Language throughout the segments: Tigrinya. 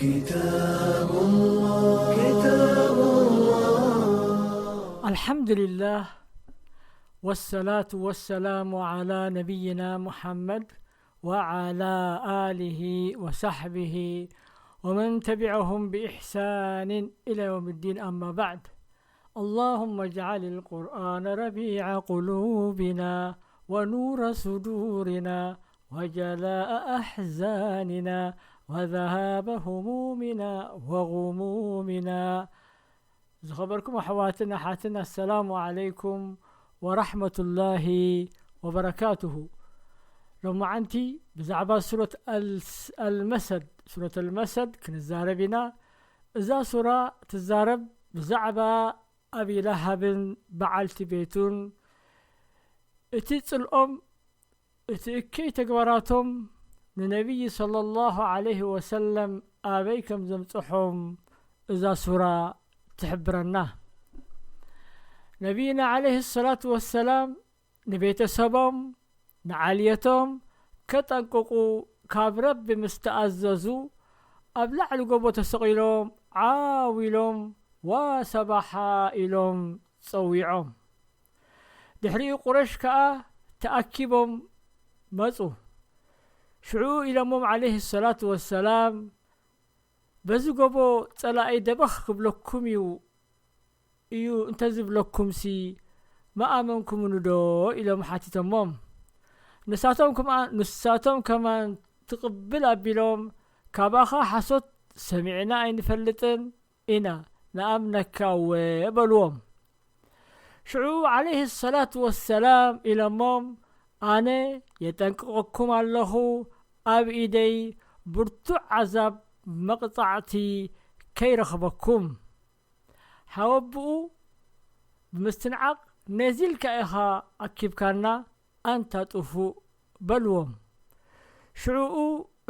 كتاب الله، كتاب الله. الحمد لله، والصلاة والسلام على نبينا محمد وعلى آله وصحبه ومن تبعهم بإحسان إلى يوم الدين، أما بعد. اللهم اجعل القرآن ربيع قلوبنا ونور صدورنا وجلاء أحزاننا وذهاب همومنا وغمومنا. ዝኸበርኩም ኣሕዋትን ኣሓትን፣ ኣሰላሙ ዓለይኩም ወራሕመቱላሂ ወበረካቱሁ። ሎማዓንቲ ብዛዕባ ሱረት ኣልስ-፣ ኣልመሰድ፣ ሱረት ኣልመሰድ ክንዛረብ ኢና። እዛ ሱራ ትዛረብ ብዛዕባ ኣቢ ለሃብን በዓልቲ ቤቱን፣ እቲ ጽልኦም፣ እቲ እከይ ተግባራቶም ንነቢይ ሰለላሁ ዐለይሂ ወሰለም ኣበይ ከም ዘምጽሖም እዛ ሱራ ትሕብረና። ነቢይና ዐለይሂ ሰላቱ ወሰላም ንቤተሰቦም፣ ንዓልየቶም ከጠንቅቑ ካብ ረቢ ምስ ተኣዘዙ፣ ኣብ ላዕሊ ጎቦ ተሰቒሎም ዓው ኢሎም፣ ዋ ሰባሓ ኢሎም ጸዊዖም። ድሕሪኡ ቁረሽ ከኣ ተኣኪቦም መጹ። ሽዑ ኢሎሞም ዐለይሂ ሰላቱ ወሰላም፣ በዚ ጎቦ ጸላኢ ደበኽ ክብለኩም እዩ፣ እዩ እንተዝብለኩምሲ ምኣመንኩምኒ ዶ? ኢሎም ሓቲቶሞም። ንሳቶም ከማ-፣ ንሳቶም ከማን ትቕብል ኣቢሎም፣ ካባኻ ሓሶት ሰሚዕና ኣይንፈልጥን ኢና፣ ንኣምነካ እወ በልዎም። ሽዑ ዐለይሂ ሰላቱ ወሰላም ኢሎሞም፣ ኣነ የጠንቅቐኩም ኣለኹ፣ ኣብ ኢደይ ብርቱዕ ዓዛብ መቕጻዕቲ ከይረኽበኩም። ሓወብኡ ብምስትንዓቕ፣ ነዚ ኢልካ ኢኻ ኣኪብካና ኣንታ ጥፉእ በልዎም። ሽዑኡ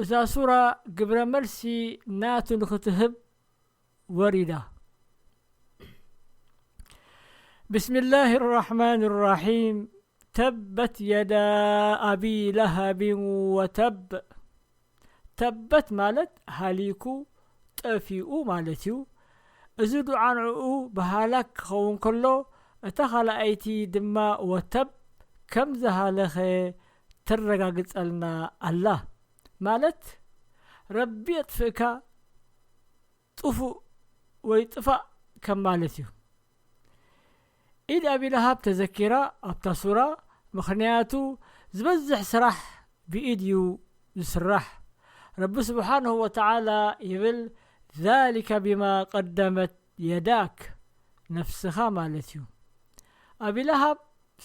እዛ ሱራ ግብረ መልሲ ናቱ ንኽትህብ ወሪዳ። ብስሚላሂ ራሕማን ራሒም። ተበት የዳ ኣቢ ለሃብን ወተብ። ተበት ማለት ሃሊኩ፣ ጠፊኡ ማለት እዩ። እዚ ዱዓ ንዕኡ ብሃላክ ክኸውን ከሎ፣ እታ ካልኣይቲ ድማ ወተብ ከም ዝሃለኸ ተረጋግጸልና ኣላ። ማለት ረቢ የጥፍእካ፣ ጥፉእ ወይ ጥፋእ ከም ማለት እዩ። ኢድ ኣቢ ለሃብ ተዘኪራ ኣብታ ሱራ፣ ምኽንያቱ ዝበዝሕ ስራሕ ብኢድ እዩ ዝስራሕ። ረቢ ስብሓንሁ ወተዓላ ይብል፣ ذلك بما قدمت يداك፣ ነፍስኻ ማለት እዩ። ኣቢ ለሃብ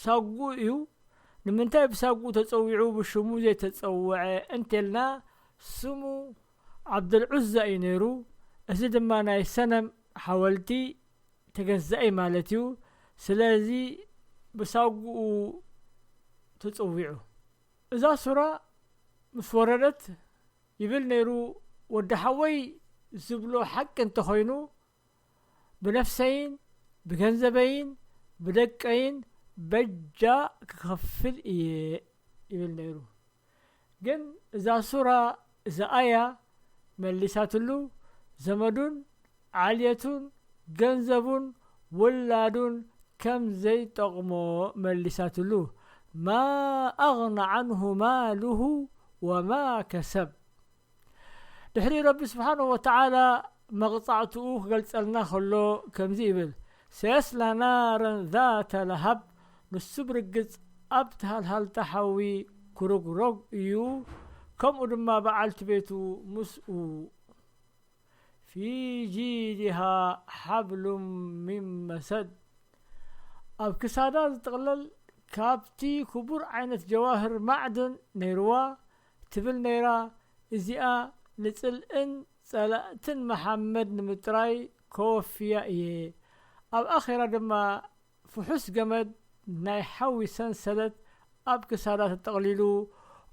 ሳጉኡ እዩ። ንምንታይ ብሳጉኡ ተጸዊዑ ብሽሙ ዘይተጸውዐ እንተልና፣ ስሙ ዓብደልዑዛ እዩ ነይሩ። እዚ ድማ ናይ ሰነም ሓወልቲ ተገዛኢ ማለት እዩ። ስለዚ ብሳጉኡ ተጸዊዑ። እዛ ሱራ ምስ ወረደት ይብል ነይሩ፣ ወዲ ሓወይ ዝብሎ ሓቂ እንተኾይኑ፣ ብነፍሰይን ብገንዘበይን ብደቀይን በጃ ክኸፍል እየ ይብል ነይሩ። ግን እዛ ሱራ፣ እዛ ኣያ መሊሳትሉ፣ ዘመዱን ዓልየቱን ገንዘቡን ውላዱን ከም ዘይጠቕሞ መሊሳትሉ። ማ ኣግና ዓንሁ ማሉሁ ወማ ከሰብ። ድሕሪ ረቢ ስብሓንሁ ወተዓላ መቕጻዕትኡ ክገልጸልና ከሎ ከምዚ ይብል፣ ሰየስላ ናረን ዛተ ለሃብ፣ ንሱ ብርግጽ ኣብ ተሃልሃልታ ሓዊ ክርግሮግ እዩ፣ ከምኡ ድማ በዓልቲ ቤቱ ምስኡ። ፊ ጂዲሃ ሓብሉን ሚን መሰድ፣ ኣብ ክሳዳ ዝጥቕለል ካብቲ ክቡር ዓይነት ጀዋህር ማዕድን ነይርዋ ትብል ነይራ። እዚኣ ንጽልእን ጸላእትን መሓመድ ንምጥራይ ከወፍያ እየ። ኣብ ኣኼራ ድማ ፍሑስ ገመድ ናይ ሓዊ ሰንሰለት ኣብ ክሳዳ ተጠቕሊሉ፣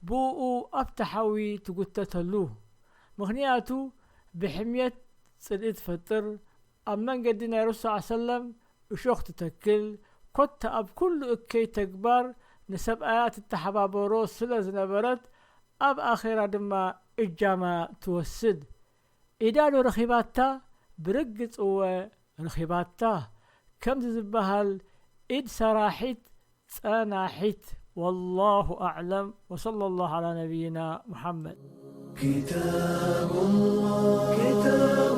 ብእኡ ኣብቲ ሓዊ ትጉተተሉ። ምኽንያቱ ብሕምየት ጽልኢ ትፈጥር፣ ኣብ መንገዲ ናይ ረሱል ሰለም እሾኽ ትተክል፣ ኮታ ኣብ ኩሉ እከይ ተግባር ንሰብኣያ ትተሓባበሮ ስለ ዝነበረት፣ ኣብ ኣኼራ ድማ እጃማ ትወስድ። ኢዳ ዶ ረኺባታ? ብርግጽ እወ ረኺባታ። ከምዚ ዝበሃል ኢድ ሰራሒት ጸናሒት። والله أعلم، وصلى الله على نبينا محمد. كتاب الله، كتاب